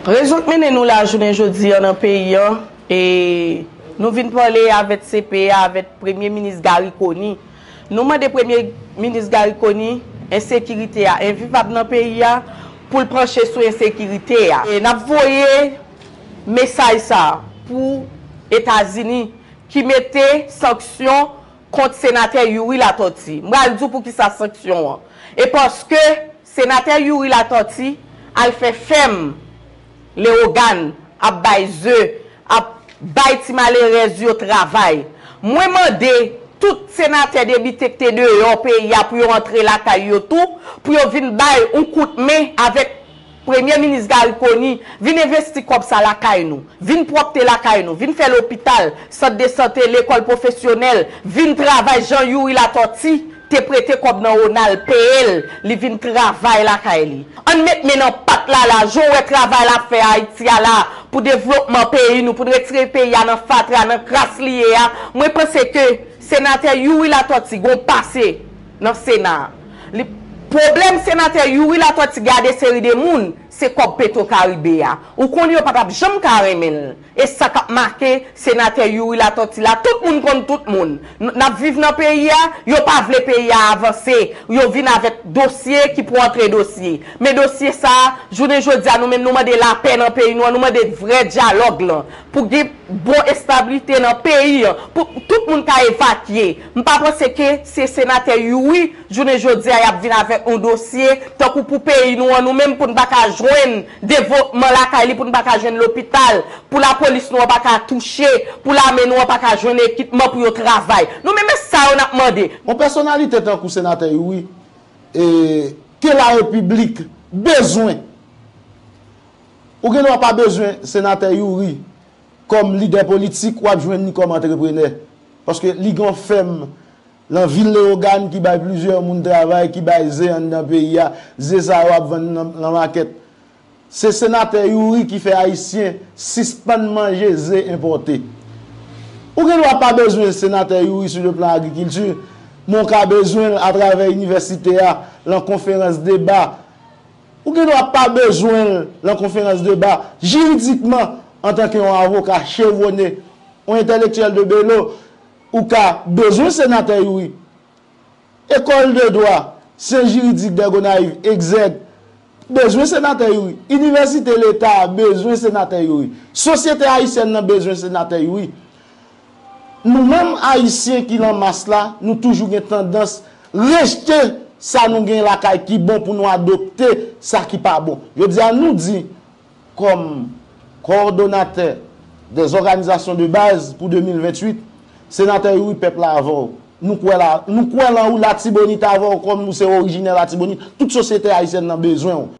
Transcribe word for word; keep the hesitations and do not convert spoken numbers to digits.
Rezon k mennen nou la jounen jodi a nan peyi an, e nou vin pale avèk C P A, avèk Premye Minis Garry Conille. Nou mande Premye Minis Garry Conille ensekirite a envivab nan peyi a, pou l panche sou ensekirite a. E n ap voye mesaj sa a pou Etazini ki mete sanksyon kont Senatè Youri Latortue. M pral di w poukisa sanksyon an. E paske Senatè Youri Latortue al fè fèm Leyogàn, ap bay ze, ap bay ti malerèz yo travay. Mwen mande tout senatè depite k te deyò peyi a pou yo antre lakay yo tou, pou yo vin bay yon kout men avèk Premye Minis Garry Conille, vin envesti kòb sa lakay nou, vin pwòpte lakay nou, vin fè lopital, sant de sante, lekòl pwofesyonèl, vin travay jan Youri Latortue te prete kòb nan Ronald, peye l, li vin travay lakay li. Ann met men nan pat la la, jan w wè travay l ap fè Ayiti a la, pou devlopman peyi nou, pou n retire peyi a nan fatra, nan kras li ye a. Mwen panse ke Senatè Youri Latortue gon pase nan Sena a. Li, pwoblèm Senatè Youri Latortue gen a de seri de moun, se kòb Petro Caribe a. Ou konnen yo pa t ap janm ka renmen l. E sa k ap make Senatè Youri Latortue la. Tout moun konn tout moun. N, n ap viv nan peyi a, yo pa vle peyi a avanse. Yo vin avèk dosye ki pou antre dosye. Men dosye sa a, jounen jodi a, nou menm nou mande lapè nan peyi nou an, nou mande vrè dyalòg lan. Pou gen bon establite nan peyi an, pou tout moun ka evakye. M pa panse ke se senatè Youri, jounen jodi a, y ap vin avèk yon dosye, tankou pou peyi nou an, nou menm pou n pa ka jwenn devlopman lakay li, pou n pa ka jwenn lopital, pou lapolis nou an pa ka touche, pou lame nou an pa ka jwenn ekipman pou yo travay. Nou menm, e sa yo n ap mande. Yon pèsonalite tankou senatè Youri, e, ke la repiblik bezwen. Ou gen dwa pa bezwen senatè Youri kòm lidè politik, w ap jwenn li kòm antreprenè. Paske li gen yon fèm nan vil Leyogàn ki bay plizyè moun travay, ki bay ze anndan peyi a. Ze sa yo ap vann nan, nan makèt. Se senatè Youri ki fè Ayisyen sispann manje ze enpòte. Ou gen dwa pa bezwen senatè Youri sou le plan agrikilti, men w ka bezwen l atravè inivèsite a, lan konferans deba. Ou gen dwa pa bezwen l lan konferans deba, jiridikman, antanke yon avoka chevwone, yon entèlektyèl de belo, ou ka bezwen senatè Youri. École de droit, Sciences Juridiques des Gonayives, egzèk, bezwen senatè Youri. Inivèsite Leta a bezwen senatè Youri. Sosyete ayisyèn nan bezwen senatè Youri. Nou menm Ayisyen ki lan mas la, nou toujou gen tandans rejte sa nou gen lakay ki bon pou nou adopte sa ki pa bon. Jodi a, nou di, kòm kowòdonatè dè zòganizasyon de baz pou de mil venntuit, senatè Youri, pèp la avè w. Nou kwè la, nou kwè lan ou, Latibonit avè w, kòm ou se orijinè Latibonit, tout sosyete ayisyèn nan bezwen w.